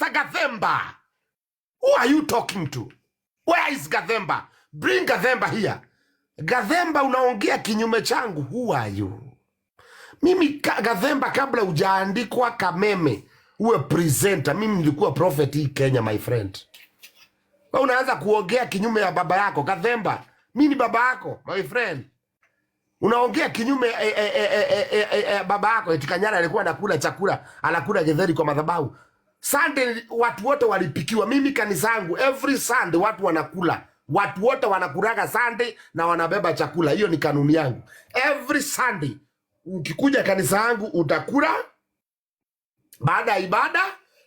Mr. Gathemba. Who are you talking to? Where is Gathemba? Bring Gathemba here. Gathemba, unaongea kinyume changu. Who are you? Mimi Gathemba, kabla hujaandikwa Kameme uwe presenter, mimi nilikuwa prophet hii Kenya, my friend. Wewe unaanza kuongea kinyume ya baba yako Gathemba. Mimi ni baba yako, my friend. Unaongea kinyume baba yako eti Kanyara alikuwa anakula chakula, anakula githeri kwa madhabahu. Sunday watu wote walipikiwa. Mimi kanisa yangu every Sunday watu wanakula. Watu wote wanakulaga Sunday na wanabeba chakula. Hiyo ni kanuni yangu. Every Sunday ukikuja kanisa yangu utakula baada ya ibada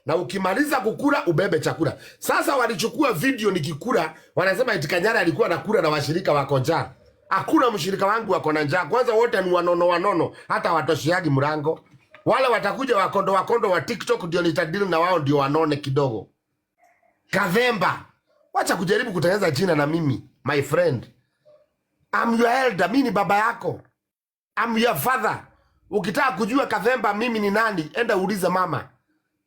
na ukimaliza kukula ubebe chakula. Sasa walichukua video nikikula, wanasema eti Kanyara alikuwa anakula na washirika wako njaa. Hakuna mshirika wangu wako na njaa. Kwanza wote ni wanono wanono, hata watoshiagi mlango. Wale watakuja wakondo wakondo wa TikTok ndio nitadili na wao, ndio wanone kidogo. Kathemba, wacha kujaribu kutengeneza jina na mimi, my friend. I'm your elder, mimi ni baba yako. I'm your father. Ukitaka kujua Kathemba mimi ni nani, enda uulize mama.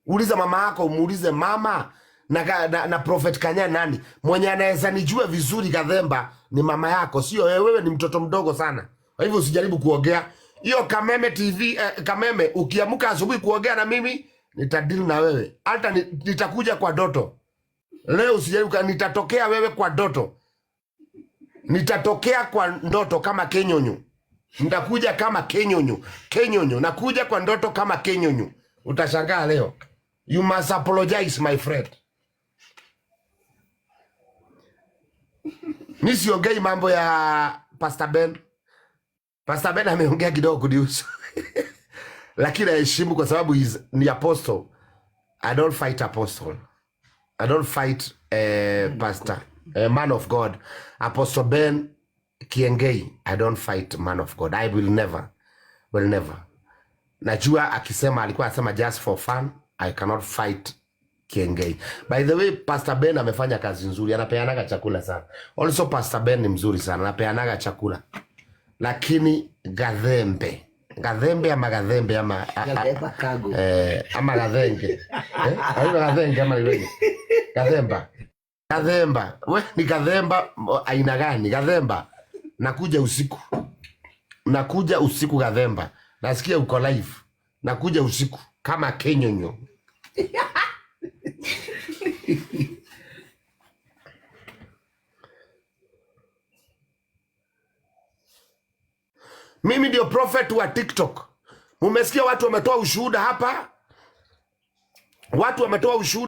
Uliza mama yako, umuulize mama na Prophet Kanya nani mwenye anaweza nijua vizuri. Kathemba ni mama yako, sio wewe. Wewe ni mtoto mdogo sana, kwa hivyo usijaribu kuongea hiyo. Kameme TV Kameme, ukiamka asubuhi kuongea na mimi nitadili na wewe, hata nitakuja kwa doto leo. Usijaribu, nitatokea wewe kwa doto, nitatokea kwa ndoto kama kenyonyo, nitakuja kama kenyonyo, kenyonyo, nakuja kwa ndoto kama kenyonyo. Utashangaa leo. You must apologize my friend. Mi siongei mambo ya Pastor Ben. Pastor Ben ameongea kidogo kunihusu lakini naheshimu kwa sababu ni apostle. I don't fight apostle. I don't fight pastor, man of God. Apostle Ben Kiengei, I don't fight man of God. I will never, will never. Najua akisema alikuwa anasema just for fun. I cannot fight Kiengei. By the way, Pastor Ben amefanya kazi nzuri, anapeanaga chakula sana. Also Pastor Ben ni mzuri sana, anapeanaga chakula. Lakini Gathembe, Gathembe ama Gathembe ama Gathemba Kago. Ama Gathenge. Haina Gathenge ama ni Gathemba. Gathemba. We ni Gathemba aina gani? Gathemba. Nakuja usiku. Nakuja usiku Gathemba. Nasikia uko live. Nakuja usiku kama kenyonyo. Mimi ndio prophet wa TikTok. Mumesikia watu wametoa ushuhuda hapa? Watu wametoa ushuhuda.